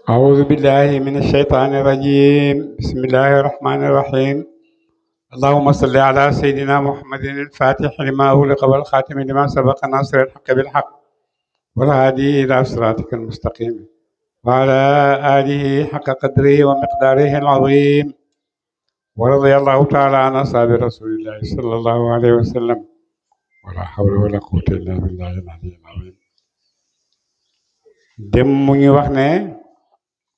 أعوذ بالله من الشيطان الرجيم بسم الله الرحمن الرحيم اللهم صل على سيدنا محمد الفاتح لما أغلق والخاتم لما سبق ناصر الحق بالحق والهادي إلى صراطك المستقيم وعلى آله حق قدره ومقداره العظيم ورضي الله تعالى عن أصحاب رسول الله صلى الله عليه وسلم ولا حول ولا قوة إلا بالله العلي العظيم. dem mu ngi wax ne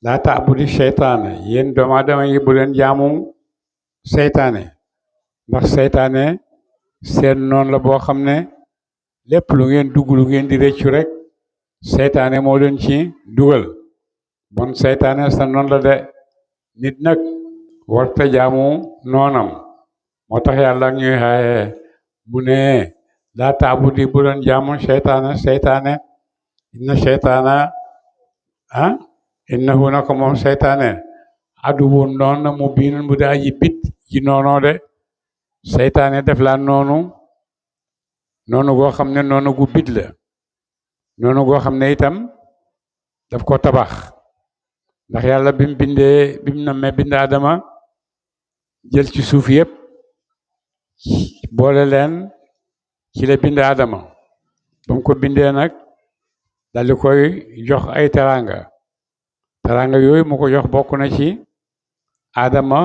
laa taabudi seytaane yéen doomu aadama yi bu leen jaamu seytaane ndax seytaane seen noonu la boo xam ne lépp lu ngeen dugg lu ngeen di rëccu rek seytaane moo leen ci dugal bon seytaane sa noonu la de nit nag warta jaamu noonam moo tax yàlla ñuy xaaye bu ne laa taabudi bu leen jaamu seytaane inna seytaana innahu nako moom seytaane aduwun noon na mu biinul mu daa ji bit ji noonoo de seytaane def laa noonu goo xam ne noonu gu bit la noonu goo xam ne itam daf ko tabax ndax yàlla bi mu nammee bind Adama jël ci suuf yëpp boole leen ci la bind Adama ba mu ko bindee nag daldi koy jox ay teranga yooyu mu ko jox bokk na ci Adama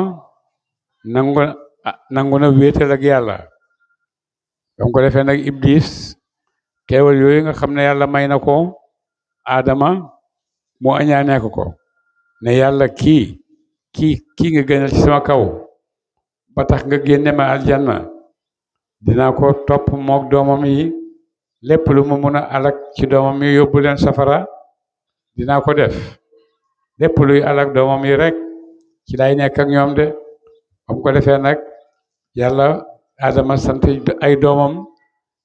nangu na wéetal ak yàlla ba mu ko defee nag Iblis xéewal yooyu nga xam ne yàlla may na ko Adama mu añaanee ko ne yàlla kii nga gënal ci sama kaw ba tax nga génne ma aljanna dinaa ko topp mook doomam yi lépp lu mu mun a alak ci doomam yi yóbbu leen safara dinaa ko def lépp luy alak doomam yi rek ci lay nekk ak ñoom de ba mu ko defee nag yàlla Adama sant ay doomam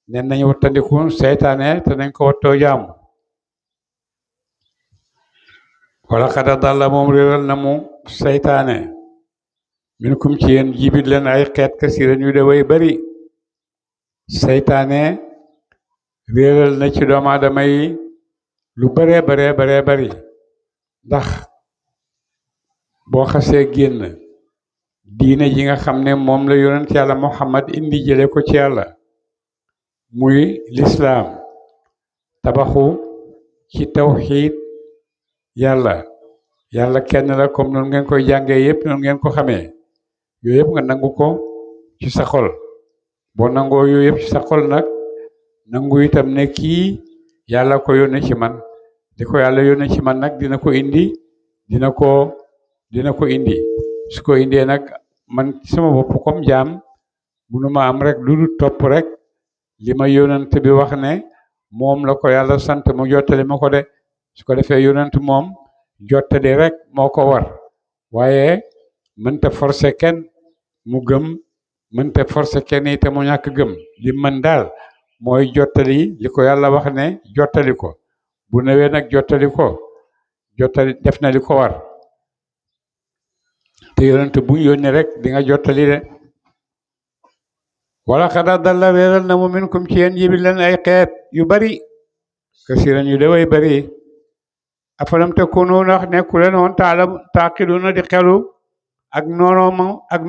ne nañu wattandiku seytaane te nañ ko wattoo jaamu wala xada dalla moom réeral na mu seytaane minkum ci yéen jibit leen ay xeet kasiran yu de way bari seytaane réeral na ci doomu aadama yi lu baree bari ndax boo xasee génn diine ji nga xam ne moom la yonent yàlla Muhammad indi jële ko ci yàlla muy lislaam tabaxu ci tawxiid yàlla kenn la comme noonu ngeen koy jàngee yëpp noonu ngeen ko xamee yooyu yëpp nga nangu ko ci sa xol boo nangoo yooyu yëpp ci sa xol nag nangu itam ne kii yàlla ko yónnee ci man di ko yàlla yónnee ci man nag dina ko indi su ko indee nag man sama bopp comme jaam munuma am rek lu dul topp rek li ma yónnent bi wax ne moom la ko yàlla sant mu jottali ma ko de su ko defee yónnent moom jottali rek moo ko war waaye mënta forcer kenn mu gëm mënta forcer kenn itam mu ñàkk gëm li mën daal mooy jottali li ko yàlla wax ne jottali ko bu newee nag jottali def na li ko war te yonent bu ñu yónni rek di nga jottali de wala xada dalla réeral na mu minkum ci yéen jibil leen ay xeet yu bari kasiran yu de way bari afalam takunu ndax nekku leen woon taaqiluna di xelu ak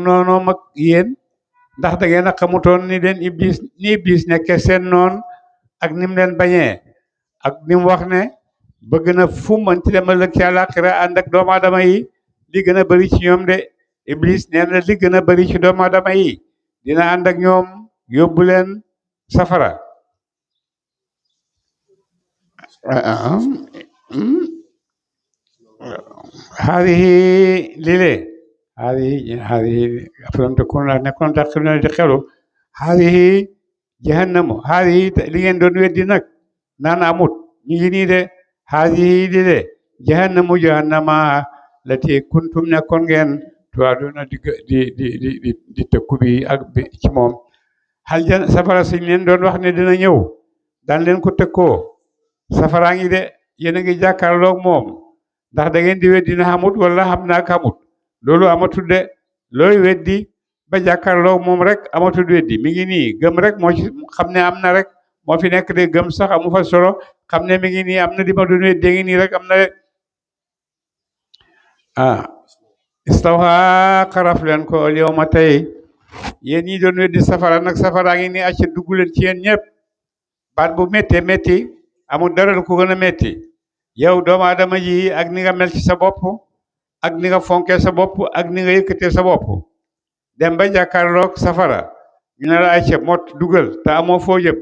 noonoom ak yéen ndax da ngeen a xamutoon ni leen iblis nekke seen noon ak nim leen bañee ak nim wax ne bëgg na fu mënti dem ëllëg ci àllaaxira ànd ak doomu aadama yi li gën a bëri ci ñoom de iblis nee na li gën a bëri ci doomu aadama yi dina ànd ak ñoom yóbbu leen safara haadihi lile haadihi afalam takunu ndax nekkoon tax xel na di xelu haadihi jahannamu haadihi li ngeen doon weddi nag naan amut ñu ngi nii de haadihi lile jahannama lati kuntum nekkoon ngeen tuwaaduna di tëkku bi ak bi ci moom safara siñ leen doon wax ne dina ñëw daan leen ko tëkkoo safaraa ngi de yéen a ngi jàkkaarloog moom ndax da ngeen di weddi na xamut wala xam naa xamut loolu amatul de looy weddi ba jàkkaarloog moom rek amatul weddi mi ngi nii gëm rek moo ci xam ne am na rek moo fi nekk de gëm sax amu fa solo xam ne mi ngi nii am na di ma doon weddi ngi nii rek am na de istawha xaraf leen ko al yawma tey yéen ñi doon weddi safara nag safara ngi nii acca dugg leen ci yéen ñëpp baat bu méttee métti amul dara lu ko gën a métti yow doomu aadama ji ak ni nga mel ci sa bopp ak ni nga fonkee sa bopp ak ni nga yëkkatee sa bopp dem ba jàkkaarloog safara ñu ne la acca mot dugal te amoo foo jëm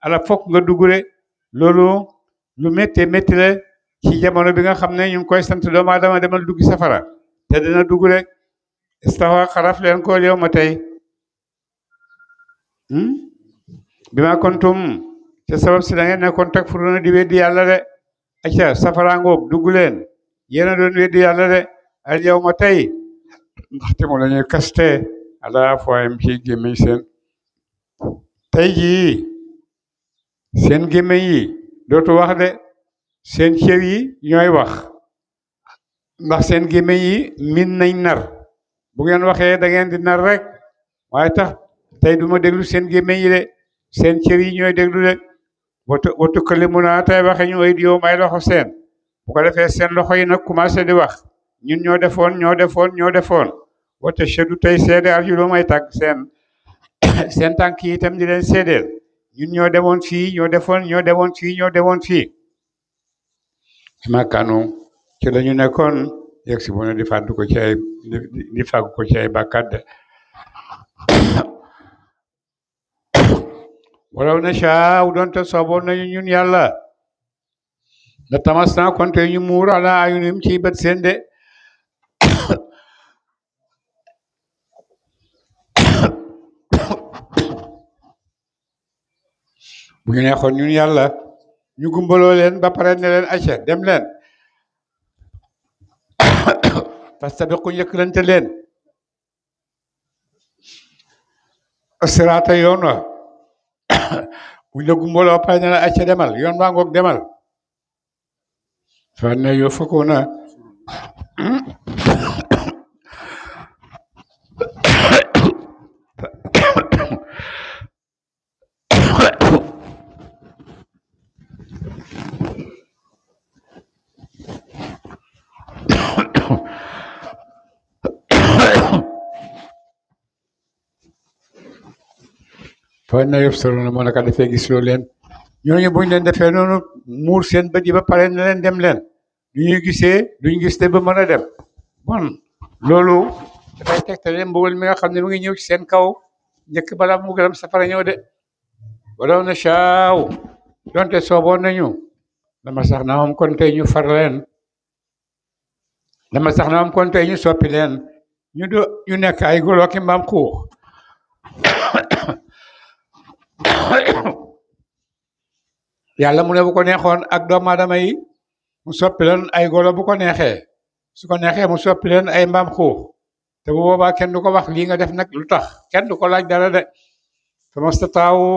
ala fokk nga dugure loolu lu méttee métti la ci jamono bi nga xam ne ñu ngi koy sant doomu aadama demal duggi safara te dina dugg rek istawa xaraf leen ko yow ma tey bi ma kontum te sabab si da ngeen nekkoon tag furuna di weddi yàlla de acca safara ngoog dugg leen yéen a doon weddi yàlla de al yow ma tey ndaxte mu la ñuy kaste ala fooyam ci gémmiñ seen tey jii seen gémmiñ yi dootu wax de seen cër yi ñooy wax ndax seen gémmiñ yi min nañ nar bu ngeen waxee da ngeen di nar rek waaye tax tey du ma déglu seen gémmiñ yi de seen cër yi ñooy déglu de watu këli mu naa tey waxe ñu ay diyoom ay loxo seen bu ko defee seen loxo yi nag commencé di wax ñun ñoo defoon wate cheddu tey seede arjuloom ay tàgg seen tànk yi itam di leen seedeel ñun ñoo demoon fii ñoo demoon fii makaanu ci la ñu nekkoon yegg si bu ne di fàggu ko ci ay bàkkaat de walaw na shaa doonte sooboon nañu ñun yàlla la tamas naa konte ñu muur ala ayunim ci bët seen de bu ñu neexoon ñun yàlla ñu gumbaloo leen ba pare ne leen acca dem leen fastabiqu njëkkalante leen siraata yoon wa bu ñu la gumbaloo pare ne la acca demal yoon waa ngoog demal fa ne yoo fokkoon na fa na yëf solo na moo naka defee gis loo leen ñooñu buñ leen defee noonu muur seen bët yi ba pare ne leen dem leen du ñuy gisee duñ gis te ba mën a dem bon loolu dafay tegtale mbugal mi nga xam ne mu ngi ñëw ci seen kaw njëkk balaa mu gërëm safara ñëw de walaw na shaaw donte sooboon nañu dama sax na moom kon tey ñu far leen dama sax na moom kon tey ñu soppi leen ñu nekk ay golo ki mbaam xuux yàlla mu ne bu ko neexoon ak doomu aadama yi mu soppi leen ay golo bu ko neexee su ko neexee mu soppi leen ay mbaam xuux te bu boobaa kenn du ko wax lii nga def nag lu tax kenn du ko laaj dara de famastataawu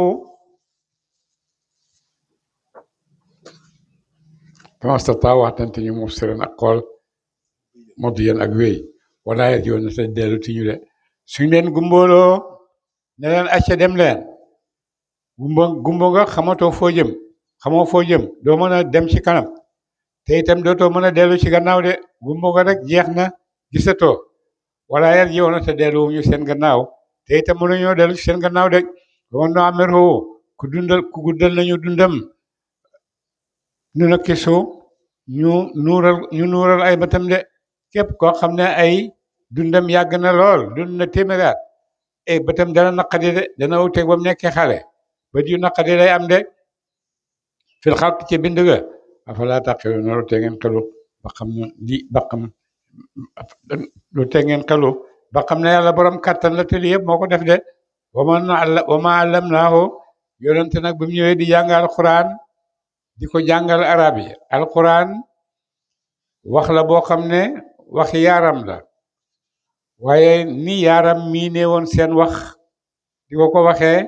waxtante ñu mu sëren ak xool modd yéen ak wéy wala yet yoon na te dellu ti ñu de suñ leen gumbooloo ne leen acca dem leen gumbo nga xamoo foo jëm doo mën a dem ci kanam te itam dootoo mën a dellu ci gannaaw de gumbo nga rek jeex na gisatoo wala yet yow na te dellu ñu seen gannaaw te itam mënuñoo dellu ci seen gannaaw de waman no ameroo ku guddal nañu dundam nu na kisu ñu nuural ay bëtam de képp koo xam ne ay dundam yàgg na lool dund na téeméeraat e bëtam dana naqadi de dana wuteeg ba mu nekkee xale bët yu naqadi lay am de fil xalq ci bind ga afala taqilu na lu te ngeen xelu ba xam ne lu te ngeen xelu ba xam ne yàlla borom kàttan la te lii yëpp moo ko def de wa ma allamnaahu yonente nag bi mu ñëwee di jàng alquran di ko jàngal arab yi alquran wax la boo xam ne waxi yaaram la waaye ni yaaram mii ne woon seen wax di ko waxee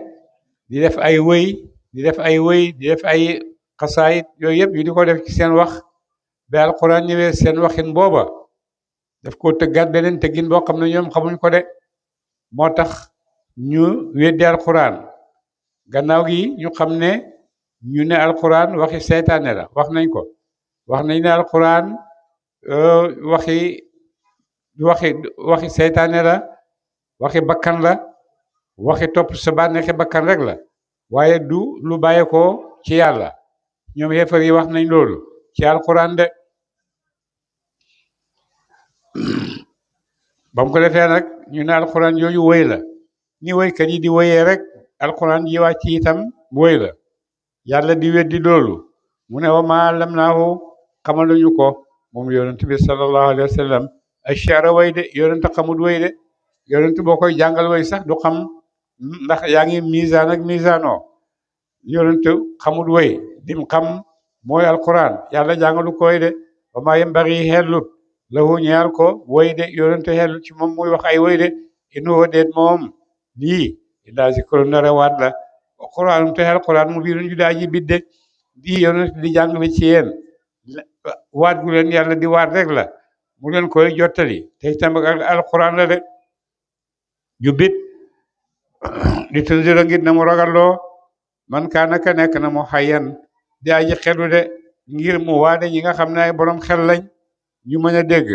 di def ay wëy di def ay wëy di def ay xasaayit yooyu yëpp ñu di ko def ci seen wax ba alquran ñëwee seen waxin booba daf ko tëggaat beneen tëggin boo xam ne ñoom xamuñ ko de moo tax ñu weddi alquran gannaaw gi ñu xam ne ñu ne alquran waxi seytaane la wax nañ ko wax nañ ne alquran waxi waxi waxi seytaane la waxi bakkan la waxi topp sa bànneexi bakkan rek la waaye du lu bàyyeekoo ci yàlla ñoom yéefar yi wax nañ loolu ci alquran de ba mu ko defee nag ñu ne alquran yooyu woy la ni woykat yi di woyee rek alquran yi wàcc itam woy la yàlla di weddi loolu mu ne wa maa allamnaahu xamaluñu ko moom yonent bi sallallahu alayhi wa sallam ashara way de yonent xamut way de yonent boo koy jàngal way sax du xam ndax yaa ngi misaan ak misaanoo yonent xamut way dim xam mooy alquran yàlla jàngalu ko way de wa maa yambari xellut lahu ñaal ko way de yonent xellut ci moom muy wax ay way de in huwa déet moom lii illaa zikrun narawaat la alquran te alquran mu biirun ju daa ji bidde di yonent di jàngale ci yéen waat gu leen yàlla di waat rek la mu leen koy jottali te itam ak alquran la de ju bit di tunzira ngir na mu ragalloo man kaa naka nekk na mu xayyan di aji xelu de ngir mu waade ñi nga xam ne ay borom xel lañ ñu mën a dégg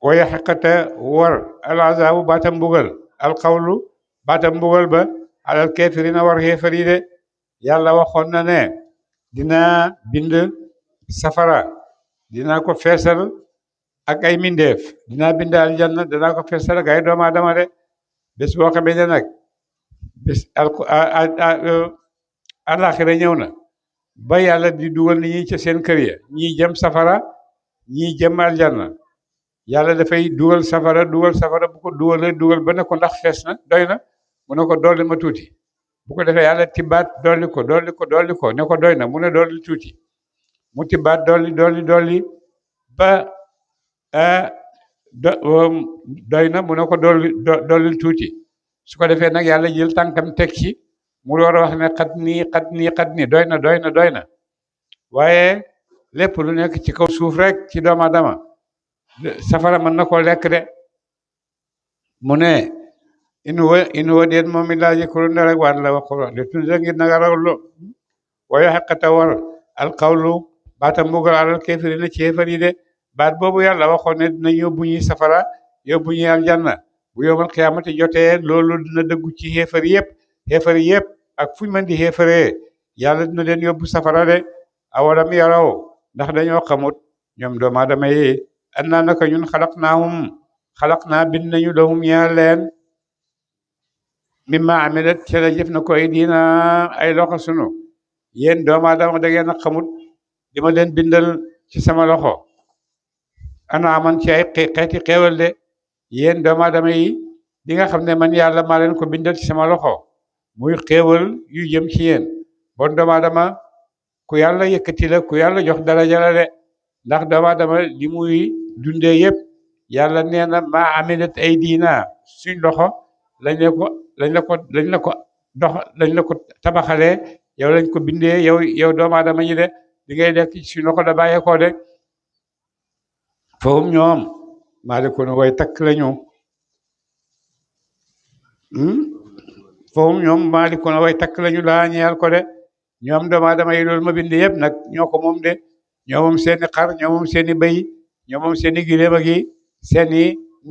waya xaqate war alazaabu baatam mbugal alxawlu baatam mbugal ba alal keefirina war xeefar yi de yàlla waxoon na ne dina bind safara dinaa ko feesal ak ay mindeef dinaa bind aljanna dinaa ko feesal ak ay doomu aadama de bés boo xamee ne nag bés alaxira ñëw na ba yàlla di dugal nit ñi ca seen kër ya ñii jëm safara ñii jëm aljanna yàlla dafay dugal safara bu ko dugalee dugal ba ne ko ndax fees na doy na mu ne ko dolli ma tuuti bu ko defee yàlla tibbaat dolli ko ne ko doy na mu ne dolli tuuti mu tibbaat dolli ba doy na mu ne ko dolli tuuti su ko defee nag yàlla jël tànkam teg ci mu door a wax ne xat nii doy na waaye lépp lu nekk ci kaw suuf rek ci doomu aadama safara mën na koo lekk de mu ne in huwa déet moom illaa zikrun rek waat la waxul de tunzira ngir naga raglu waaye xaqata war alqawlu baatam mbugal alal kaafiriina ci yéefar yi de baat boobu yàlla waxoon ne dina yóbbu ñuy safara yóbbu ñuy aljanna bu yowmal xiyaamati jotee loolu dina dëggu ci xéefar yëpp ak fuñ mën di xéefaree yàlla dina leen yóbbu safara de awalam yaraw ndax dañoo xamut ñoom doomu aadama yi annaa naka ñun xalaq naa bind nañu lahum ñeel leen mimma amilat ci la jëf na ko ay diina ay loxo sunu yéen doomu aadama da ngeen a xamut di ma leen bindal ci sama loxo ana aman ci ay xeeti xéewal de yéen doomu aadama yi di nga xam ne man yàlla maa leen ko bindal ci sama loxo muy xéewal yu jëm ci yéen bon doomu aadama ku yàlla yëkkati la ku yàlla jox daraja la de ndax doomu aadama li muy dundee yëpp yàlla nee na maa amilat ay diina suñ loxo lañ la ko tabaxalee yow lañ ko bindee yow doomu aadama ñi de di ngay lekk suñ loxo da bàyyeekoo de foofu ñoom maalikoona way takk lañu foofu ñoom maalikoona way takk lañu laa ñeel ko de ñoom doomu aadama yi loolu ma bind yëpp nag ñoo ko moom de ñoo moom seeni xar ñoo moom seeni bëy ñoo moom seeni giléem ak yi seeni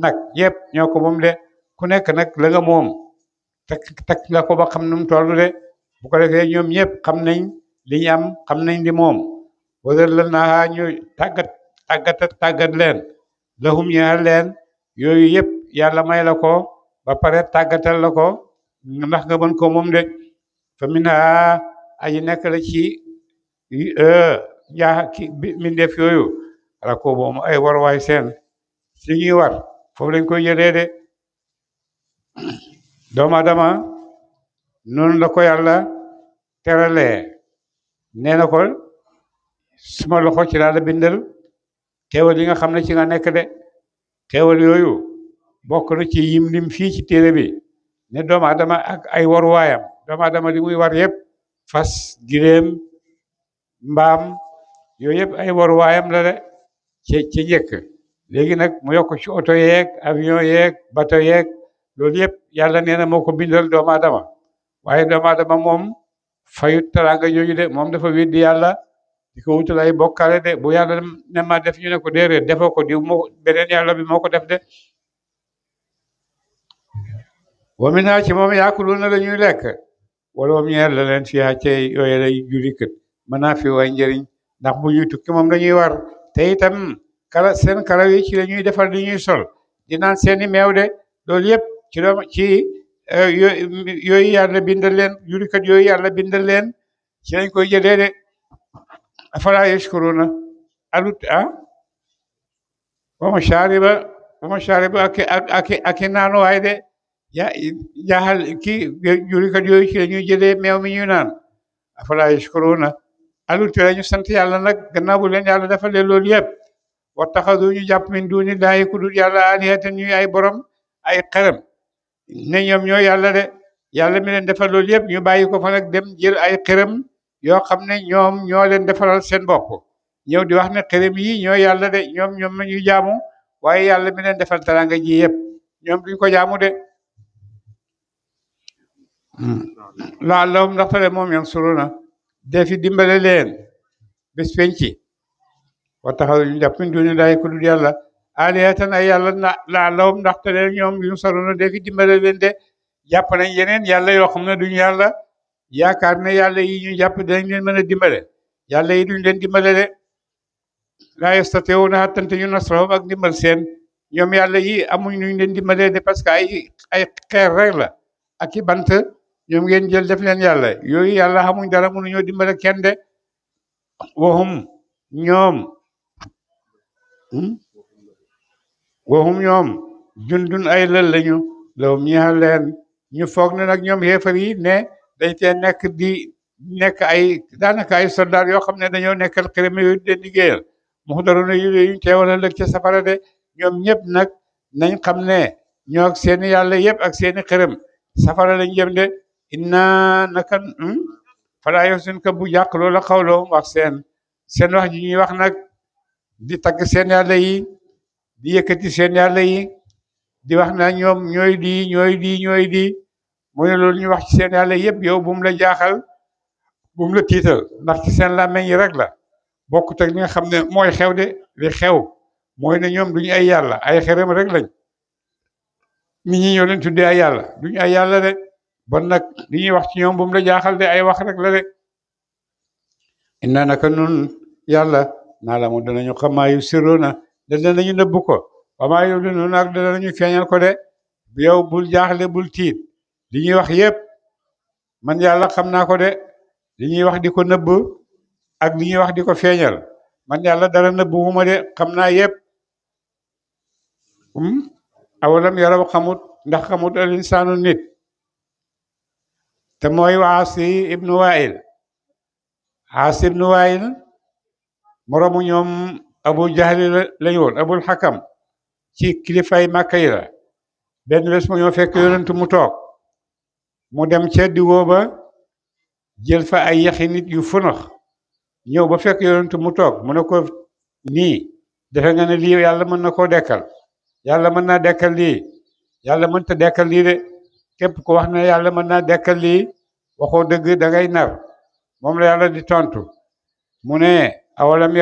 nag yëpp ñoo ko moom de ku nekk nag la nga moom takk nga ko ba xam nu mu toll de bu ko defee ñoom ñëpp xam nañ li ñu am xam nañ li moom wasal la naa ñu tàggat leen lahum ñaar leen yooyu yëpp yàlla may la ko ba pare tàggatal la ko ndax nga mën ko moom de fa mina aji nekk la ci mindeef yooyu ala ko moom ay warwaay seen si ñuy war foofu lañ koy jëlee de doomu aadama noonu la ko yàlla teralee nee na ko suma loxo ci laa la bindal xéewal yi nga xam ne ci nga nekk de xéewal yooyu bokk na ci yim lim fii ci téere bi ne doomu aadama ak ay waruwaayam doomu aadama li muy war yëpp fas giléem mbaam yooyu yëpp ay waruwaayam la de ci njëkk léegi nag mu yokk ci oto yeeg avion yeeg bateau yeeg loolu yëpp yàlla nee na moo ko bindal doomu aadama waaye doomu aadama moom fayut teraanga jooju de moom dafa weddi yàlla di ko wutal ay bokkaale de bu yàlla ne ma def ñu ne ko déedéet defoo ko diw moo beneen yàlla bi moo ko def de wa minhaa ci moom yaakuluuna la ñuy lekk wala moom ñeer la leen fiihaa ci yooyu lay juri kët mën naa fi way njëriñ ndax bu ñuy tukki moom dañuy war te itam seen karaw yi ci la ñuy defar li ñuy sol di naan seeni meew de loolu yëpp ci yooyu yàlla bindal leen juri kët yooyu yàlla bindal leen ci lañ koy jëlee de afalaa yashkuruuna alut wa mashaariba ak naanuwaay de jaaxal kii jurikat yooyu ci la ñuy jëlee meew mi ñu naan afalaa yashkuruuna alut la ñu sant yàlla nag gannaaw bu leen yàlla dafa leen loolu yëpp wattaxadu ñu jàpp min duuni laahi ku dul yàlla aalihatan ñuy ay borom ay xërëm ne ñoom ñoo yàlla de yàlla mi leen defal loolu yëpp ñu bàyyi ko fa nag dem jël ay xërëm yoo xam ne ñoom ñoo leen defaral seen bopp ñëw di wax ne xërëm yi ñoo yàlla de ñoom la ñuy jaamu waaye yàlla mi leen defal teraanga ji yëpp ñoom duñ ko jaamu de laallahum ndaxtale moom yansuruna defi dimbale leen bés penci wa taxaw ñu jàpp min duni laahi ku dul yàlla aalihatan ay yàlla laallahum ndaxtale ñoom yunsaruna defi dimbale leen de jàpp nañ yeneen yàlla yoo xam ne duñu yàlla yaakaar ne yàlla yi ñu jàpp dinañ leen mën a dimbale yàlla yi duñ leen dimbale de laa yastati'uuna hattante ñu nasrahum ak dimbal seen ñoom yàlla yi amuñ nuñ leen dimbalee de parce que ay xeer rek la ak i bant ñoom ngeen jël def leen yàlla yooyu yàlla xamuñ dara mënuñoo dimbale kenn de waxum ñoom jundun ay lël lañu lawum ñeexal leen ñu foog ne nag ñoom xeefar yi ne dañ tee nekk ay daanaka ay soldat yoo xam ne dañoo nekkal xërëm yooyu di leen liggéeyal muxdaruna yu ñu teewal ëllëg ca safara de ñoom ñëpp nag nañ xam ne ñoo ak seeni yàlla yëpp ak seeni xërëm safara lañ jëm de inna naka falaa yaxzunka bu jàq loola xawloo wax seen wax ji ñuy wax nag di tagg seen yàlla yi di yëkkati seen yàlla yi di wax na ñoom ñooy di mu ne loolu ñu wax ci seen yàlla yëpp yow bu mu la jaaxal bu mu la tiital ndax ci seen làmmeñ yi rek la bokkut ak li nga xam ne mooy xew de li xew mooy ne ñoom duñu ay yàlla ay xërëm rek lañ nit ñi ñoo leen tuddee ay yàlla duñu ay yàlla de bon nag li ñuy wax ci ñoom bu mu la jaaxal de ay wax rek la de inna naka nun yàlla naa la mu danañu xam maa yu sirroona da danañu nëbb ko wa maa yu noonu ak danañu feeñal ko de yow bul jaaxle bul tiit li ñuy wax yëpp man yàlla xam naa ko de li ñuy wax di ko nëbb ak li ñuy wax di ko feeñal man yàlla dara nëbb wuma de xam naa yëpp awalam yaraw ndax xamut al insaanu nit te mooy Aasi ibnu Waa'il moromu ñoom Abu Jahli lañu woon Abul Hakam ci kilifay Màkka yi la benn bés mu ñoo fekk yonentu mu toog mu dem ca digoo ba jël fa ay yaxi nit yu funax ñëw ba fekk yonentu mu toog mu ne ko nii defe nga ne lii yàlla mën na koo dekkal yàlla mën naa dekkal lii yàlla mënta dekkal lii de képp ko wax ne yàlla mën naa dekkal lii waxoo dëgg da ngay nar moom la yàlla di tontu mu ne awalam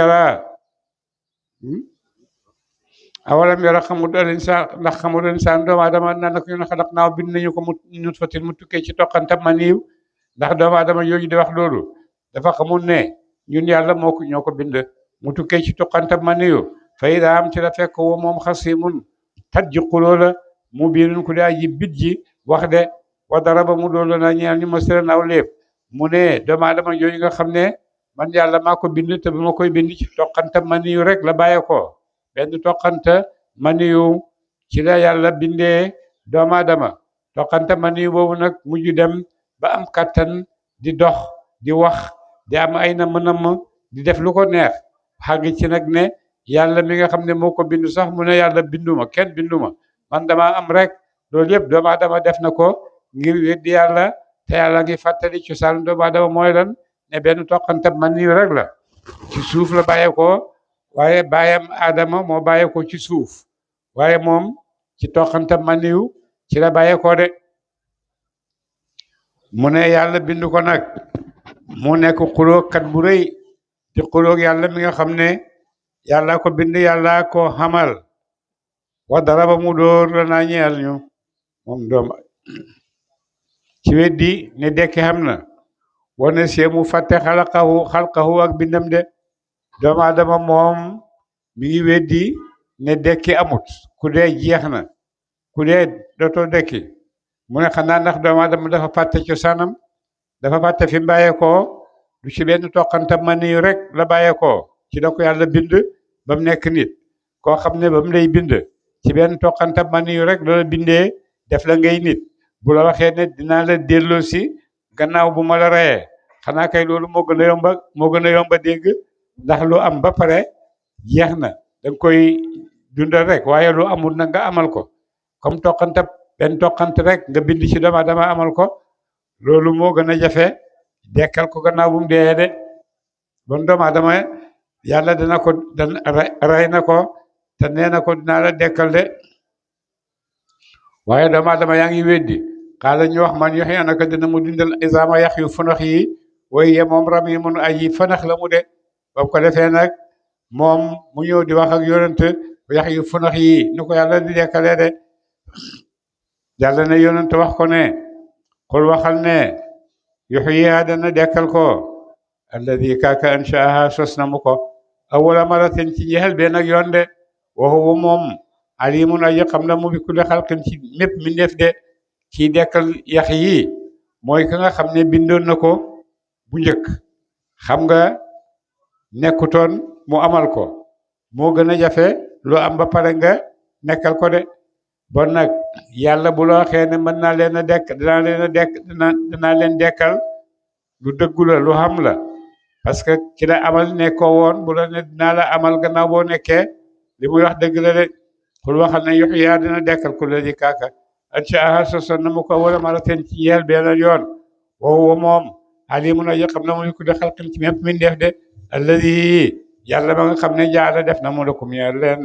yara xamut al insaan ndax xamut al insaan doomu aadama na nag ñu ne xalaq naaw bind nañu ko mu nutfatin mu tukkee ci toqantam maniw ndax doomu aadama yooyu di wax loolu dafa xamul ne ñun yàlla ñoo ko bind mu tukkee ci toqantam maniw fay daa am ci la fekk woo moom xasimun tat ji xuloo la mu biirun ku daa ji bit ji wax de wa daraba mu doolu na ñeel ñu masalan aw léeb mu ne doomu aadama yooyu nga xam ne man yàlla maa ko bind te bu ma koy bind ci toqanta maniyu rek la bàyyee ko benn toqanta maniyu ci la yàlla bindee doomu aadama toqanta maniyu boobu nag mujj dem ba am kattan di dox di wax di am ay namm-namm di def lu ko neex xàgg ci nag ne yàlla mi nga xam ne moo ko bindu sax mu ne yàlla binduma kenn binduma man dama am rek loolu yëpp doomu aadama def na ko ngir weddi yàlla te yàlla ngi fàttali cosaan doomu aadama mooy lan ne benn toqante man nii rek la ci suuf la bàyyeekoo waaye baayam Adama moo bàyyeekoo ci suuf waaye moom ci toqante man niw ci la bàyyeekoo de mu ne yàlla bind ko nag mu nekk xulóokat bu rëy di xulóog yàlla mi nga xam ne yàlla ko bind yàlla ko xamal wa daraba mu dóor la naa ñeel ñu moom doom ci weddi ne dekki xam na wane see mu fàtte xalqahu ak bindam de doomu aadama moom mi ngi weddi ne dekki amut ku dee jeex na ku dee dootoo dekki mu ne xanaa ndax doomu aadama dafa fàtte cosaanam dafa fàtte fi mu bàyyeekoo du ci benn toqantam ma nii rek la bàyyeekoo ci la ko yàlla bind ba mu nekk nit koo xam ne ba mu lay bind ci benn toqantam ma nii rek la bindee def la ngay nit bu la waxee ne dinaa la delloo si gannaaw bu ma la reyee xanaa kay loolu moo gën a yomba dégg ndax lu am ba pare jeex na da nga koy dundal rek waaye lu amul na nga amal ko comme toqante benn toqante rek nga bind ci doomu aadama amal ko loolu moo gën a jafe dekkal ko gannaaw bu mu dee de bon doomu aadama yàlla dana rey na ko te nee na ko dinaa la dekkal de waaye doomu aadama yaa ngi weddi xaala ñu wax man yoxe anaka dina mu dindal isaama yax yu funax yi waaye moom ram yi mun aji fanax la mu de ba ko defee nag moom mu ñëw di wax ak yonent yax yu funax yi ni ko yàlla di dekkalee de yàlla ne yonent wax ko ne xul waxal ne yuxyihaa dana dekkal ko alladi kaaka anshaaha sos na mu ko awwala maratin ci njëxel benn ak yoon de wa huwa moom alimun aji xam na mu bi kulli xalqin ci mépp mi def de kii dekkal yax yi mooy ka nga xam ne bindoon na ko bu njëkk xam nga nekkutoon mu amal ko moo gën a jafe lu am ba pare nga nekkal ko de bon nag yàlla bu la waxee ne mën naa leen a dekk dinaa leen dekkal lu dëggu la lu xam la parce que ki la amal nekkoo woon bu la ne dinaa la amal gannaaw boo nekkee li muy wax dëgg la de xul waxal ne yuxyaa dina dekkal ku la di kaaka anshaaha sosoon na mu ko wala marateen ci yeel benn yoon woowu moom alimun aji xam na mu ku de xalqin ci mépp min def de alladi yàlla ba nga xam ne jaala def na mu lakum ñeel leen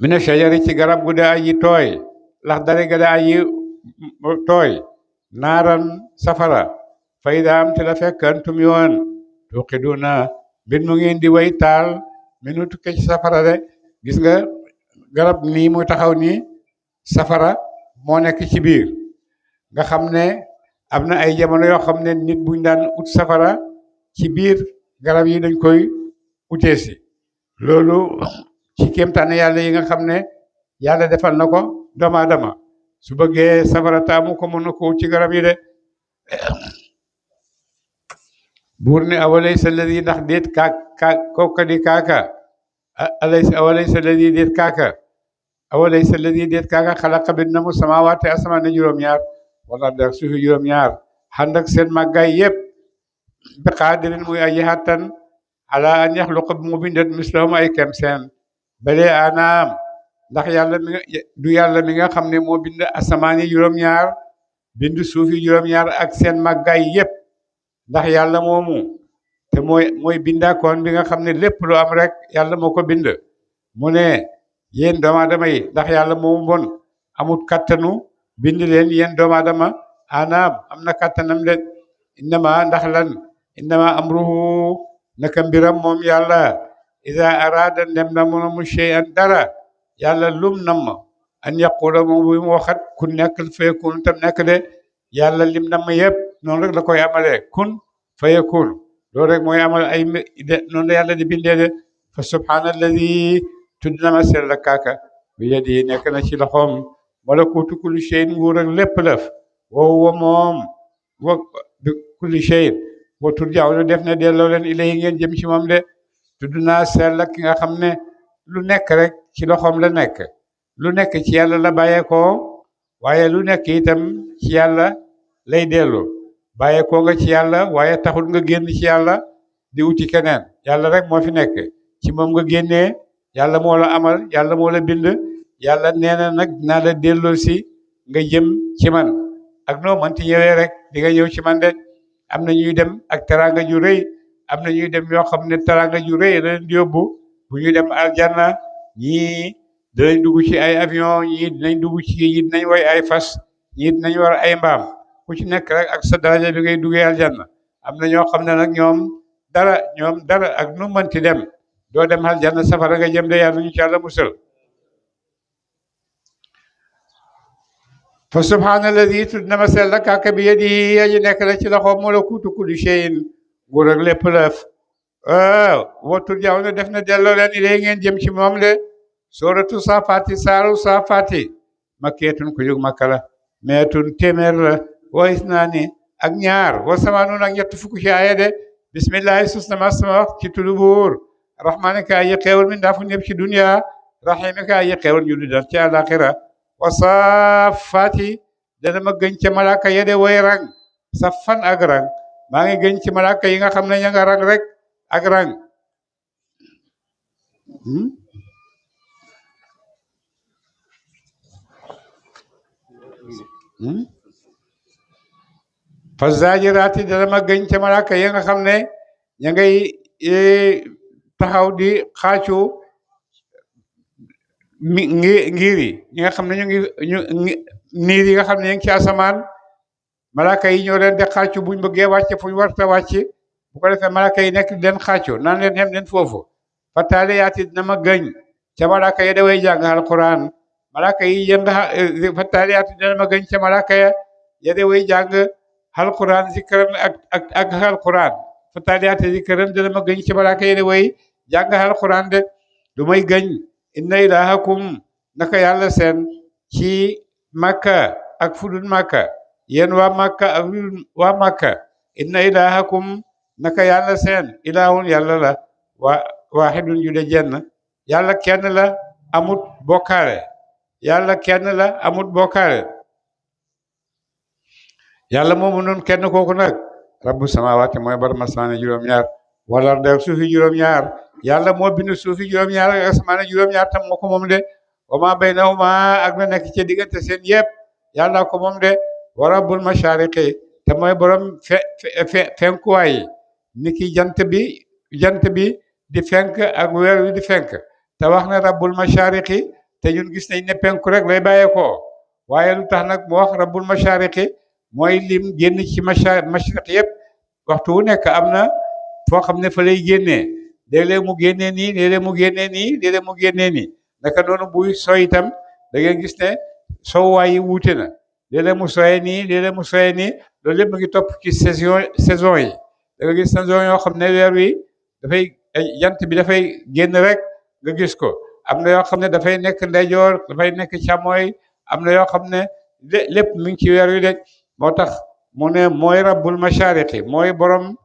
mina shajari ci garab gu daa aji tooy lax dare ga daa aji tooy naaran safara fayda am te la fekk antum yoon tuqiduna mbir mu ngeen di way taal minu tukke ci safara de gis nga garab nii muy taxaw nii safara moo nekk ci biir nga xam ne am na ay jamono yoo xam ne nit buñ daan ut safara ci biir garab yi dañ koy utee si loolu ci kéemtaane yàlla yi nga xam ne yàlla defal na ko doomu aadama su bëggee safara taamu ko mën na ko ci garab yi de buur ne awalaysa alladi ndax déet kooka di kaaka awalaysa alladi déet kaaka awalaysa alladi déet kaaka xalaqa bind na mu samaawaati asamaan ne juróom-ñaar wala da suufi juróom-ñaar xànd ak seen màggaay yëpp bi qaadirin muy aji xattan ala an yaxluqa bu mu bindat mislahum ay kem seen bale anaam ndax yàlla yàlla mi nga xam ne moo bind asamaan yi juróom-ñaar bind suuf yi juróom-ñaar ak seen màggaay yëpp ndax yàlla moomu te mooy bindaakoon bi nga xam ne lépp lu am rek yàlla moo ko bind mu ne yéen doomu aadama yi ndax yàlla moomu bon amut kattanu bind leen yéen doomu aadama anaam am na kattanam leen innama ndax lan innama amruhu naka mbiram moom yàlla ida arada ndem na mu shay'an dara yàlla lum nam an yaqula moom bu mu waxat ku nekk fayakun tam nekk de yàlla lim nam yëpp noonu rek la koy amalee kun fayakun loolu rek mooy amal ay noonu la yàlla di bindee de fa subhaanalladi tudd na ma sell kaaka bi yadi nekk na ci loxoom malakuutu kulli shay'in nguur ak lépp lëf woowu moom wa kulli shay'in wa turja'una def na delloo leen ilayhi ngeen jëm ci moom de tudd naa sell ki nga xam ne lu nekk rek ci loxoom la nekk lu nekk ci yàlla la bàyyeekoo waaye lu nekk itam ci yàlla lay dellu bàyyeekoo nga ci yàlla waaye taxul nga génn ci yàlla di uti keneen yàlla rek moo fi nekk ci moom nga génnee yàlla moo la amal yàlla moo la bind yàlla nee na nag naa la delloo si nga jëm ci man ak noo manti ñëwee rek di nga ñëw ci man de am na ñuy dem ak teraanga ju rëy am na ñuy dem yoo xam ne teraanga ju rëy la leen di yóbbu bu ñu dem aljanna ñii dinañ dugg ci ay avion ñii dinañ dugg ci ñii dinañ woy ay fas ñii dinañ war ay mbaam ku ci nekk rek ak sa daraja bi ngay duggee aljanna am na ñoo xam ne nag ñoom dara ak nu mënti dem doo dem aljanna safara nga jëm de yàlla ñu ci yàlla musal fa subhaanalladi tudd na ma sell kàkka bi yadi aji nekk la ci loxo malakuutu kulli shay'in nguur ak lépp lëf wottul jaw ne def na delloo leen ilay ngeen jëm ci moom le sooratu saafaati saaru saafaati makkeetun ku jóg makka la meetun téeméer la woys naa ni ak ñaar wa samaanun ak ñett fukk ci aaya de bismillahi sus na ma sama wax ci tuddu buur rahmaani ka aji xeewal mi ndaa fu ñëpp ci dunya rahimi ka aji xeewal ñu du dal ci àlaxira wa saafaati dana ma gën ca malaaka yede way rang sa fan ak rang maa ngi gën ci malaaka yi nga xam ne ña nga rang rek ak rang fa zaajiraati dana ma gën ca malaaka yi nga xam ne ña ngay taxaw di xaacu ngir yi ñi nga xam ne niir yi nga xam ne ñu ngi ci asamaan malaaka yi ñoo leen di xaacu buñ bëggee wàcc fu ñu warta wàcc bu ko defee malaaka yi nekk leen xaacu naan leen xem leen foofu fa taaliyaati dina ma gëñ ca malaaka yi daway jàng alquran malaaka yi yëng fa taaliyaati dina ma gëñ ca malaaka ya daway jàng alquran zikran ak alquran fa taaliyaati zikran dina ma gëñ ca malaaka yi daway jàng alquran de du may gëñ inna ilahakum naka yàlla seen ci makka ak fudul makka yéen waa makka ak waa makka inna ilahakum naka yàlla seen ilahun yàlla la waaxidun ju de jenn yàlla kenn la amut bokkaale yàlla kenn la amut bokkaale yàlla moomu noonu kenn kooku nag rabbu samawaati mooy borom asamaan juróom-ñaar wala de suufi juróom-ñaar yàlla moo bind suufi juróom-ñaar ak asamaan juróom-ñaar tam moo ko moom de wa ma baynahuma ak na nekk ci diggante seen yëpp yàlla ko moom de wa rabbul mashariqi te mooy borom fenkuwaay yi ni ki jant bi di fenk ak weer wi di fenk te wax na rabbul mashariqi te ñun gis nañ ne penku rek lay bàyyeekoo waaye lu tax nag mu wax rabbul mashariqi mooy lim génn ci mashriq yëpp waxtu wu nekk am na foo xam ne fa lay génnee léeg-léeg mu génnee nii léeg-léeg mu génnee nii léeg-léeg mu génnee nii naka noonu buy soy itam da ngeen gis ne sowwaay yi wuute na léeg-léeg mu soyee nii léeg-léeg mu soyee nii loolu lépp mu ngi topp ci saison yi da nga gis saison yoo xam ne weer wi dafay jant bi dafay génn rek nga gis ko am na yoo xam ne dafay nekk ndeyjoor dafay nekk càmmooy am na yoo xam ne lépp mi ngi ci weer wi de moo tax mu ne mooy rabbul mashariqi mooy borom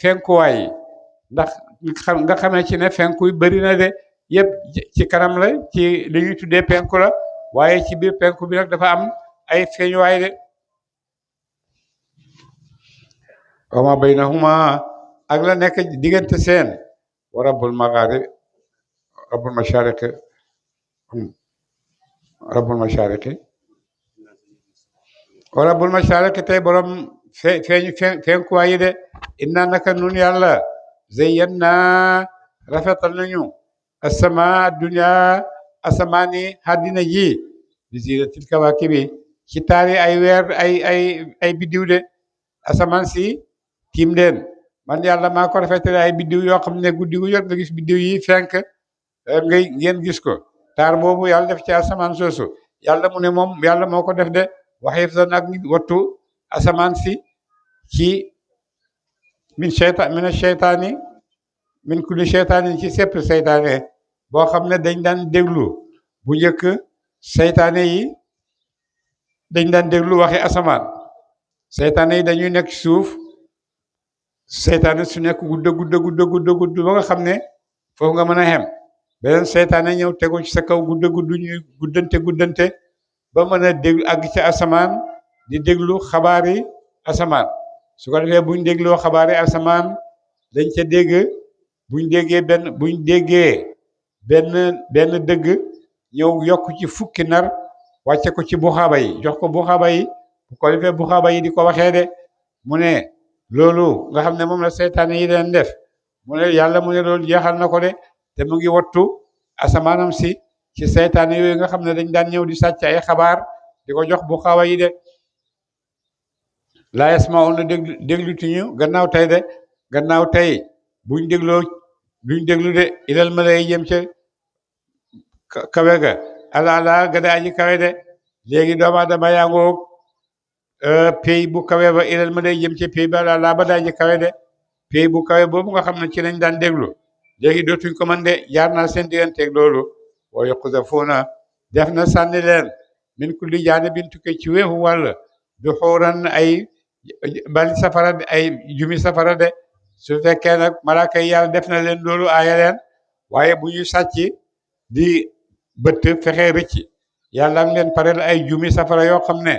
fenkuwaay yi ndax nga xamee ci ne fenku yi bëri na de yëpp ci kanam la ci li ñuy tuddee penku la waaye ci biir penku bi nag dafa am ay feeñuwaay de wa ma baynahuma ak la nekk diggante seen wa rabbul magharib rabbul mashariqi wa rabbul mashariqi tey borom fenkuwaay yi de inna naka nun yàlla zayyanna rafetal nañu asama dunya asamaani àddina ji bi zinatil kawaakibi ci taari ay weer ay biddiw de asamaan si tiim leen man yàlla maa ko rafetale ay biddiw yoo xam ne guddi gu jot nga gis biddiw yi fenk ngeen gis ko taar boobu yàlla def ci asamaan soosu yàlla mu ne moom yàlla moo ko def de waxee fa nag nit wattu asamaan si ci min cheytaani min kulli cheytaani ci sepp seytaane boo xam ne dañ daan déglu bu njëkk seytaane yi dañ daan déglu waxi asamaan seytaane yi dañuy nekk suuf seytaane su nekk gudd ba nga xam ne foofu nga mën a xem beneen seytaane ñëw tegu ci sa kaw gudd ñuy guddante ba mën a déglu àgg ci asamaan di déglu xabaari asamaan su ko defee buñ dégloo xabaari asamaan dañ ca dégg buñ déggee benn dëgg ñëw yokk ci fukki nar wàcce ko ci buxaaba yi jox ko buxaaba yi bu ko defee buxaaba yi di ko waxee de mu ne loolu nga xam ne moom la seytaane yi leen def mu ne yàlla mu ne loolu jeexal na ko de te mu ngi wattu asamaanam si ci seytaane yooyu nga xam ne dañ daan ñëw di sàcc ay xabaar di ko jox buxaaba yi de laa yasmauna déglutuñu gannaaw tey buñ dégloo duñ déglu de ilal ma lay jëm ca kawe ga alaala gada aji kawe de léegi doomu aadama yaa ngoog pays bu kawe ba ilal ma lay jëm ca pays ba alaala ba daa ji kawe de pays bu kawe boobu nga xam ne ci lañ daan déglu léegi dootuñ ko mën de jaar naa seen digganteeg loolu wa yuqzafuuna def na sànni leen min kulli jaanibin tukkee ci weefu wàll du xuuran ay bali safara ay jumi safara de su fekkee nag malaaka yi yàlla def na leen loolu aaya leen waaye bu ñu sàcc di bëtt fexe rëcc yàlla ngi leen pareel ay jumi safara yoo xam ne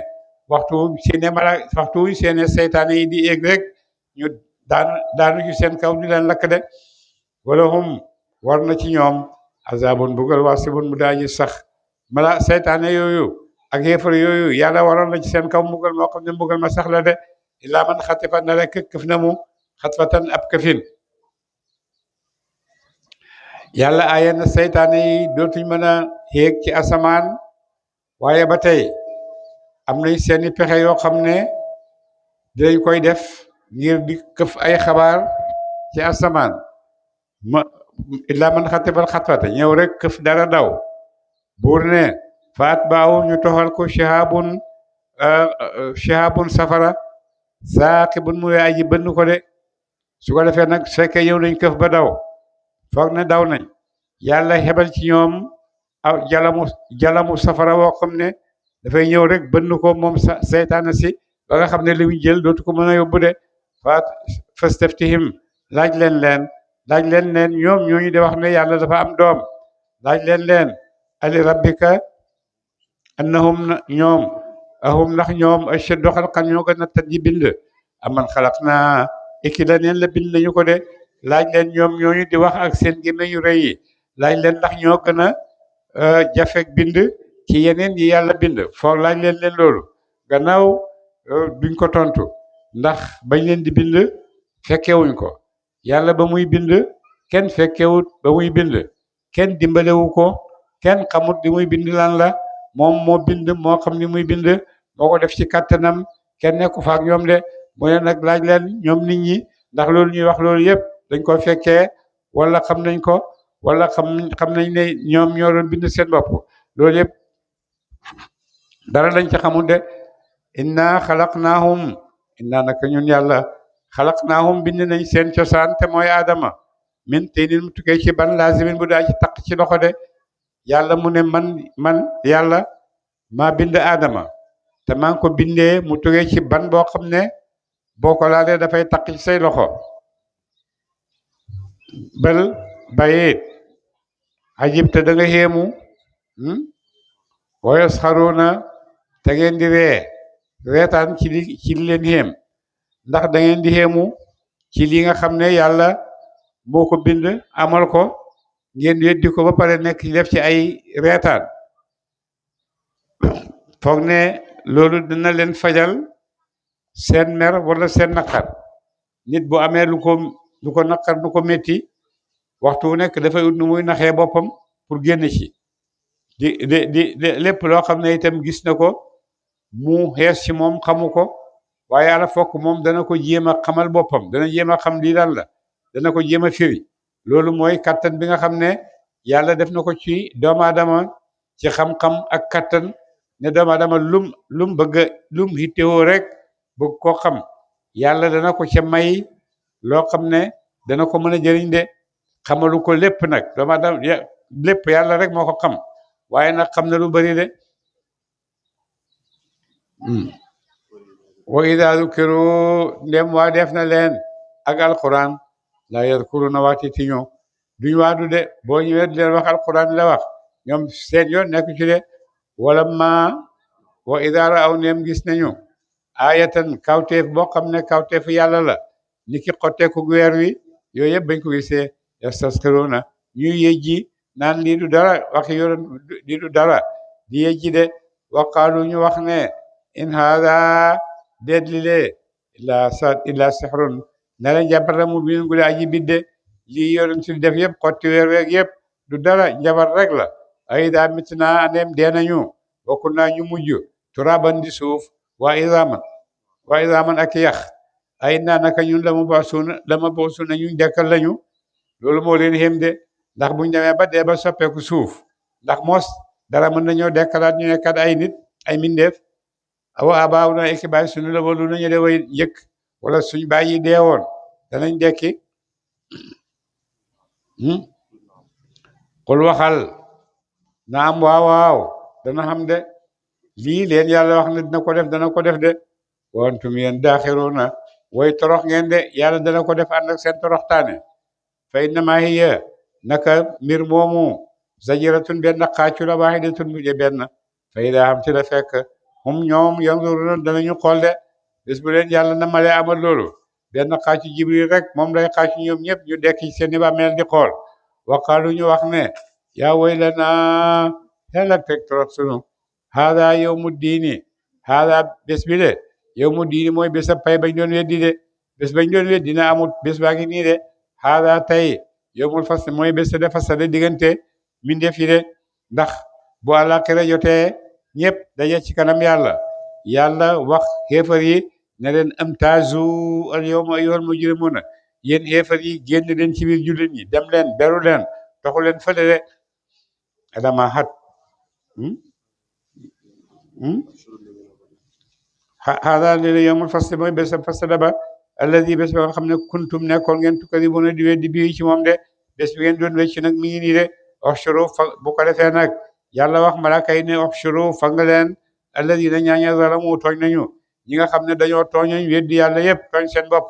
waxtu wu seene seytaane yi di éeg rek ñu daanu ci seen kaw di leen lakk de wala hum war na ci ñoom azabun bugal wasibun mu daaji sax seytaane yooyu ak yéefar yooyu yàlla waroon na ci seen kaw mbugal moo xam ne mbugal ma sax la de illaa man xatifa na rek këf na mu xatfatan ab këfin yàlla aaye na seytaane yi dootuñ mën a yéeg ci asamaan waaye ba tey am nañ seeni pexe yoo xam ne dinañ koy def ngir di këf ay xabaar ci asamaan illaa man xatibal xatfata ñëw rek këf dara daw buur ne faat baawu ñu toxal ko shihabun safara saaqibun mu aji bënn ko de su ko defee nag su fekkee ñëw nañ këf ba daw foog ne daw nañ yàlla xebal ci ñoom aw jalamu safara woo xam ne dafay ñëw rek bënn ko moom seytaane si ba nga xam ne li mu jël dootu ko mën a yóbbu de fastaftihim laaj leen ñoom ñooñu de wax ne yàlla dafa am doom laaj leen ali rabbika annahum ñoom ahum ndax ñoom ashaddu xalqan ñoo gën a tat ji bind aman xalaq naa iki la neen la bind nañu ko de laaj leen ñoom ñooñu di wax ak seen gémmiñ yu rëy yi laaj leen ndax ñoo gën a jafek bind ci yeneen yi yàlla bind foog laaj leen loolu gannaaw duñ ko tontu ndax bañ leen di bind fekkewuñ ko yàlla ba muy bind kenn fekkewut ba muy bind kenn dimbalewu ko kenn xamut li muy bind lan la moom moo bind moo xam ni muy bind moo ko def ci kàttanam kenn nekku fa ak ñoom de mu ne nag laaj leen ñoom nit ñi ndax loolu ñuy wax loolu yëpp dañ ko fekkee wala xam nañ ko wala xam nañ ne ñoom ñoo doon bind seen bopp loolu yëpp dara dañ ci xamul de inna naka ñun yàlla xalaqnaahum bind nañ seen cosaan te mooy aadama min tinin mu tukkee ci ban laazimin bu daa ci taq ci loxo de yàlla mu ne man yàlla maa bind aadama te maa ngi ko bindee mu tukkee ci ban boo xam ne boo ko laalee dafay taq ci say loxo bal bayit ajib te da nga xéemu wa yasxaruuna te ngeen di reetaan ci li leen xéem ndax da ngeen di xéemu ci li nga xam ne yàlla moo ko bind amal ko ngeen weddi ko ba pare nekk def ci ay reetaan foog ne loolu dina leen fajal seen mer wala seen naqar nit bu amee lu ko naqar lu ko métti waxtu wu nekk dafay ut nu muy naxee boppam pour génn ci di lépp loo xam ne itam gis na ko mu xees ci moom xamu ko waaye ala fokk moom dana ko jéem a xamal boppam dana jéem a xam lii lan la dana ko jéem a firi loolu mooy kattan bi nga xam ne yàlla def na ko ci doomu aadama ci xam-xam ak kattan ne doomu aadama lum bëgg lum hittewoo rek bëgg koo xam yàlla dana ko ca may loo xam ne dana ko mën a jëriñ de xamalu ko lépp nag doomu aadama lépp yàlla rek moo ko xam waaye nag xam na lu bari de wa ida dukiru ndem waa def na leen ak alquran la yadkuruna waati ti ñoom duñ waadu de boo ñëwee di leen wax alquran la wax ñoom seen yoon nekk ci de wala ma wa ida raaw ndem gis nañu ayatan kawteef boo xam ne kawteef yàlla la ni ki xotteeku weer wi yooyu yëpp bañ ko gisee yastasxiruuna ñuy yejji naan lii du dara waxi yoon lii du dara di yejji de waqaalu ñu wax ne in haada déet li lee illa sixrun ne la njabar la mu biin gule aji bidde lii yoon si def yëpp xotti weer weeg yëpp du dara njabar rek la ay daa mitna aneem dee nañu bokk naa ñu mujj turaban di suuf waa idaman ak yax ay naa naka ñun la ma boosuna ñun dekkal lañu loolu moo leen xém de ndax buñ demee ba dee ba soppeeku suuf ndax mos dara mën nañoo dekkalaat ñu nekkat ay nit ay mindeef awa abaaw na ekki baay suñu la walu nañu de way njëkk wala suñ baay yi deewoon danañ dekki xul waxal naam waaw dana xam de lii leen yàlla wax ne dana ko def de wantum yéen daaxiruuna way torox ngeen de yàlla dana ko def ànd ak seen toroxtaane fa innama hiya naka mbir moomu zajiratun benn xaacu la waahidatun mu de benn fa ida xam ci la fekk hum ñoom yanzuruna danañu xool de bés bu leen yàlla na malee amal loolu benn xaacu jibril rek moom lay xaacu ñoom ñëpp ñu dekk ci seeni bàmmeel di xool waqaalu ñu wax ne yaa waylana xel ak teg trop sunu haada yawmu diini haada bés bi de yawmu diini mooy bés a pay bañ doon weddi de bés bañ doon weddi na amul bés baa ngi nii de haada tey yawmul fasl mooy bés de fasale diggante mindeef yi de ndax bu àllaaxira jotee ñëpp daje ci kanam yàlla wax xéefar yi ne leen amtaazu al yawma ayyuhal mujrimuuna yéen xéefar yi génn leen ci biir jullit ñi dem leen beru leen taxu leen fële de adama xat xaaral léegi yawmul fasl mooy bés fasala ba alladi bés ba nga xam ne kuntum nekkoon ngeen tukadibuuna di weddi bii ci moom de bés bi ngeen doon wecc nag mi ngi nii de oxshuru fa bu ko defee nag yàlla wax malaaka yi ne oxshuru fa nga leen alladina ñaaña zalamu tooñ nañu ñi nga xam ne dañoo tooñañ weddi yàlla yëpp tooñ seen bopp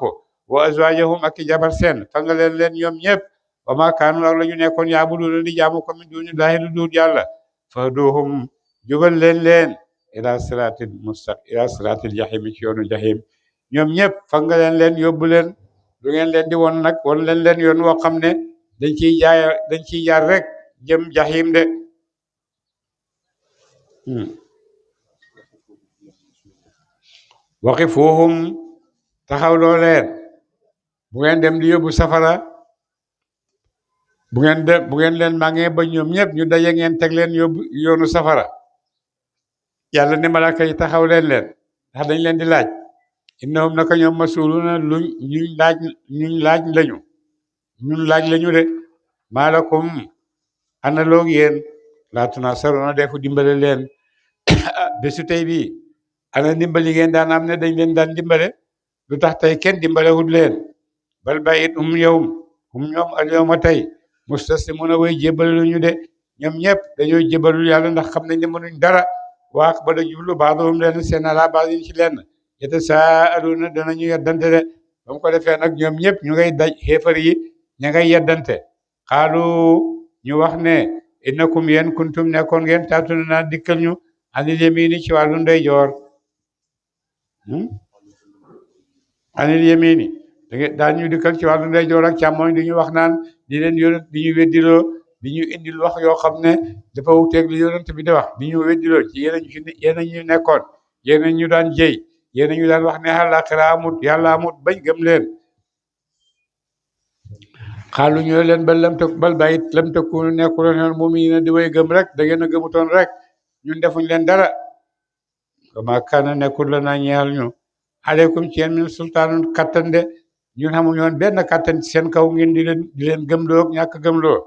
wa azwaajahum ak i jabar seen fa nga leen ñoom ñëpp wa maa kaanu ak la ñu nekkoon yaabuduuna di jaamu ko min duunillaahi lu dul yàlla fahduhum jubal leen ila siraatil jahim ci yoonu jahim ñoom ñëpp fa nga leen yóbbu leen du ngeen leen di won nag won leen yoon woo xam ne dañ ciy jaar rek jëm jahim de waqifuhum taxaw loo leen bu ngeen dem di yóbbu safara bu ngeen leen màngee ba ñoom ñëpp ñu daje ngeen teg leen yóbbu yoonu safara yàlla ne malaaka yi taxaw leen ndax dañ leen di laaj innahum naka ñoom masuluna ñun laaj lañu de maalakum ana loog yéen laa tunasaruna defu dimbale leen bésu tey bii ana dimbali ngeen daan am ne dañ leen daan dimbale lu tax tey kenn dimbale wut leen bal bayit hum ñoom al yawma tey mustaslimuna way jébalu ñu de ñoom ñëpp dañoo jébalul yàlla ndax xam nañ ne mënuñ dara waa ba da jublu baadohum leen seen ala baadin ci leen yatasaaluna danañu yeddante de ba mu ko defee nag ñoom ñëpp ñu ngay daj xéefar yi ña ngay yeddante xaalu ñu wax ne innakum yéen kuntum nekkoon ngeen taatuna naa dikkal ñu anil yamini ci wàllu ndeyjoor anil yamini daan ñu dikkal ci wàllu ndeyjoor ak càmmoñ di ñu wax naan di leen yonent di ñu weddiloo di ñu indil wax yoo xam ne dafa wuteeg li yonent bi di wax di ñu weddiloo ci yéen ñu nekkoon yéen ñu daan jëy yéen ñu daan wax ne àllaaxira amut yàlla amut bañ gëm leen xaalu ñu leen bal bayit lam takunu nekkuloon mu'miniina di way gëm rek da ngeen a gëmutoon rek ñun defuñ leen dara kama kaana nekkul la naa ñeexal ñu aleykum ci yéen min sultaanun kattan de ñun xamuñu woon benn kattan ci seen kaw ngeen di leen gëmloo ñàkk gëmloo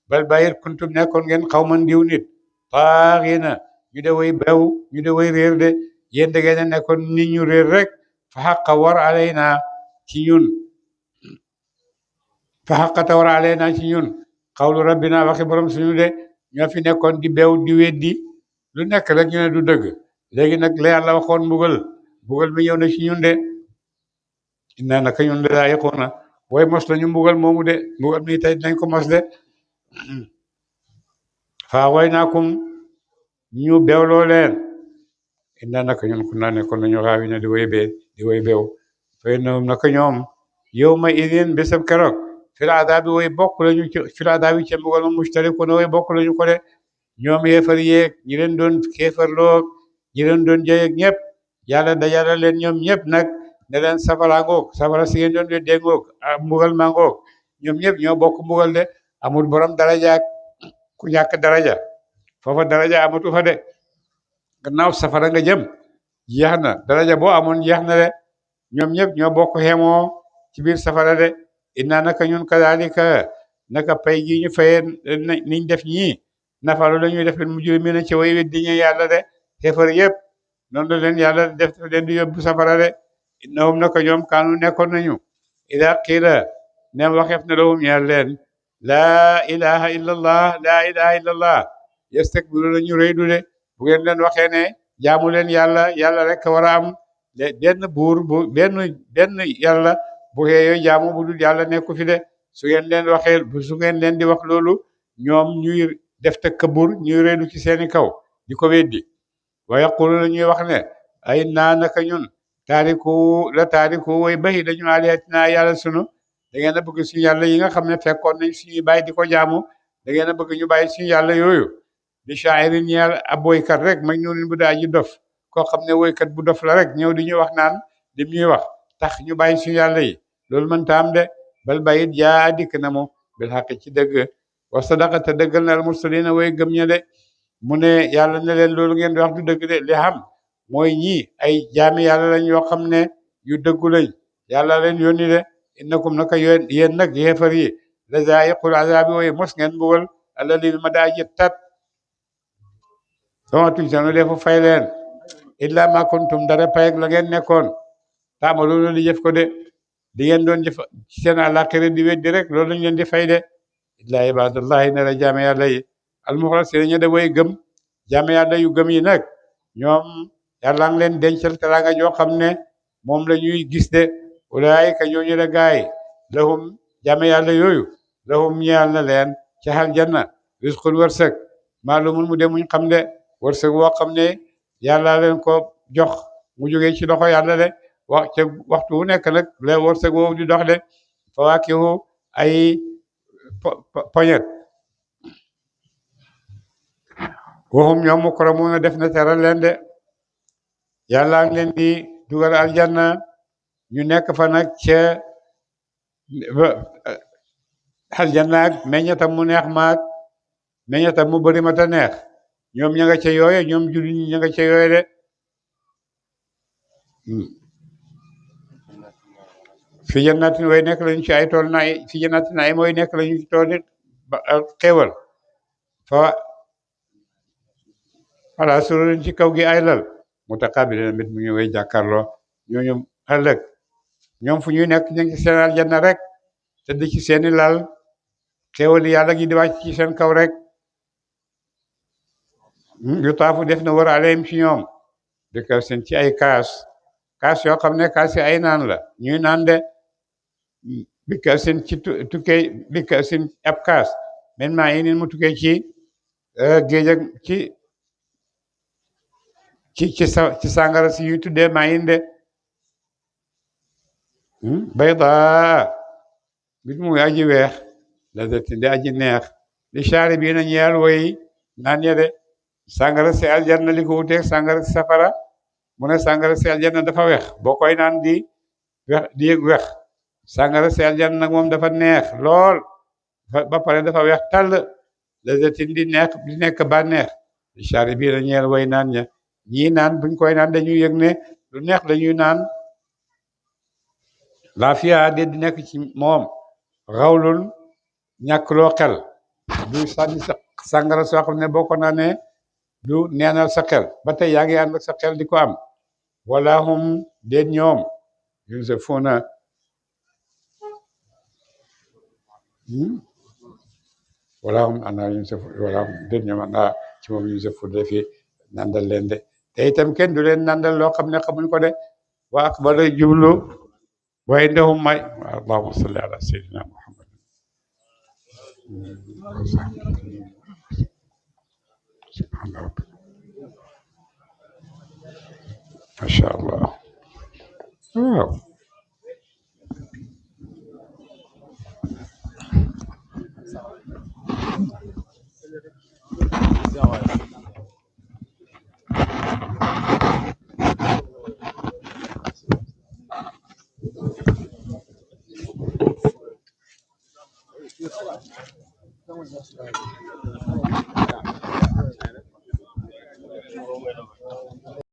bal bayit kuntum nekkoon ngeen xaw man diw nit taaxiina ñu de way bew ñu de way réer de yéen da ngeen a nekkoon nit ñu réer rek fa xaqa war alayna ci ñun fa xaqata war alayna ci ñun xawlu rabbina waxi borom suñu de ñoo fi nekkoon di bew di weddi lu nekk rek ñu ne du dëgg léegi nag la yàlla waxoon mbugal mi ñëw na ci ñun de inna naka ñun de daa yëqoona way mos lañu mbugal moomu de mbugal mi tey dinañ ko mos de faa way naakum ñu bewloo leen inna naka ñun ku naa nekkoon nañu xaawi na di way beew fay na naka ñoom yow ma idin bésab keroog fil adaabi way bokk lañu ci fil adaabi ca mbugal ma mustarikuuna way bokk lañu ko de ñoom yéefar yeeg ñi leen doon kéefarloo ñi leen doon jëyeeg ñëpp yàlla dajale leen ñoom ñëpp nag ne leen safara ngoog safara si ngeen doon weddee ngoog mbugal maa ngoog ñoom ñëpp ñoo bokk mbugal de amul borom daraja ak ku ñàkk daraja foofa daraja amatu fa de gannaaw safara nga jëm jeex na daraja boo amoon jeex na de ñoom ñëpp ñoo bokk xemoo ci biir safara de inna naka ñun kadalika naka pay gi ñu fayee niñ def ñii nafalu la ñuy def leen mujrimina ci way weddi ñi yàlla de xeefar yëpp noonu la leen yàlla def leen di yóbbu safara de innahum naka ñoom kaanu nekkoon nañu ida qiila nem waxeef na lahum ñeel leen laa ilaha illa allah laa ilaha illa allah yastakbiruna ñu rëydu de bu ngeen leen waxee ne jaamu leen yàlla yàlla rek war a am benn buur bu benn yàlla bu xeeyoo jaamu bu dul yàlla nekku fi de su ngeen leen waxee su ngeen leen di wax loolu ñoom ñuy def takabbur ñuy rëydu ci seeni kaw di ko weddi wa yaquluna ñuy wax ne ay naa naka ñun taariku way bayi dañu alihatina yàlla sunu da ngeen a bëgg suñu yàlla yi nga xam ne fekkoon nañ suñuy bàyyi di ko jaamu da ngeen a bëgg ñu bàyyi suñu yàlla yooyu di shaa'irin ñeel ab woykat rek majnuunin bu daa ji dof koo xam ne woykat bu dof la rek ñëw di ñu wax naan di ñuy wax tax ñu bàyyi suñu yàlla yi loolu mën ta am de bal bayit jaa dikk na mu bil xaq ci dëgg wa sadaqa te dëggal na al mursalina way gëm ña de mu ne yàlla ne leen loolu ngeen di wax du dëgg de li xam mooy ñii ay jaami yàlla lañ yoo xam ne yu dëggu lañ yàlla leen yónni de innakum naka yéen nag yéefar yi la zaa'iqul azaabi way mos ngeen mbugal alladi ma daa ji tat sama tuñ sanu defu fay leen illa ma kuntum dara payeg la ngeen nekkoon taamaloona di jëf ko de di ngeen doon jëf ci seen àllaaxira di weddi rek loolu lañ leen di fay de illa ibadallahi ne la jaame yàlla yi almuxlasina ñu de way gëm jaame yàlla yu gëm yi nag ñoom yàlla ngi leen dencal teraanga joo xam ne moom la ñuy gis de ulaayika ñooñu la gaay lahum jaame yàlla yooyu lahum ñeel na leen ci aljanna risqul wërsëg maalumun mu de muñ xam de wërsëg woo xam ne yàlla leen ko jox mu jógee ci loxo yàlla de waxtu wu nekk nag la wërsëg woowu di dox de fawaakihu ay poñet waxum ñoom mukramuuna def na teral leen de yàlla ngi leen di dugal aljanna ñu nekk fa nag ca aljanna ak meññatam mu neex maag meññatam mu bëri ma ta neex ñoom ña nga ca yooye ñoom jullit ñi ña nga ca yooye de fi jannatin way nekk lañu ci ay tool na fi jannatin ay mooy nekk lañu ci tool xéewal fa voilà sururin ci kaw gi ay lal mutaqabilina mbit mu ñu way jàkkaarloo ñooñu ëllëg ñoom fu ñuy nekk ñu ngi seen aljanna rek tëdd ci seeni lal xéewal yàlla gi di wàcc ci seen kaw rek yu taafu def na war alayhim ci ñoom di kaw seen ci ay kaas yoo xam ne kaas yi ay naan la ñuy naan de bi kaw seen ci tukkee bi kaw seen ab kaas men maa yi nin mu tukkee ci géej ak ci sàngara si ñuy tuddee maa yin de bayda bit muy aji weex la zatin di aji neex li shaari bii na ñeel way naan ya de sàngara si aljanna li ko wuteeg sàngara si safara mu ne sàngara si aljanna dafa weex boo koy naan di yëg weex sàngara si aljanna nag moom dafa neex lool ba pare dafa weex tàll la zatin di nekk ba neex li shaari bii na ñeel way naan ña ñii naan buñ koy naan dañuy yëg ne lu neex dañuy naan laafiya de di nekk ci moom xawlul ñàkk loo xel du sànni sa sàngara soo xam ne boo ko naanee du neenal sa xel ba tey yaa ngi ànd ak sa xel di ko am wala hum déet ñoom yunzafuuna wala hum ana yunzafu wala hum déet ñoom ana ci moom yunzafu defi nandal leen de te itam kenn du leen nandal loo xam ne xamuñ ko de wa akbar jublu waaye ndewum may allahumma salli ala sayyidina muhammad subhana rabbika masha allah waaw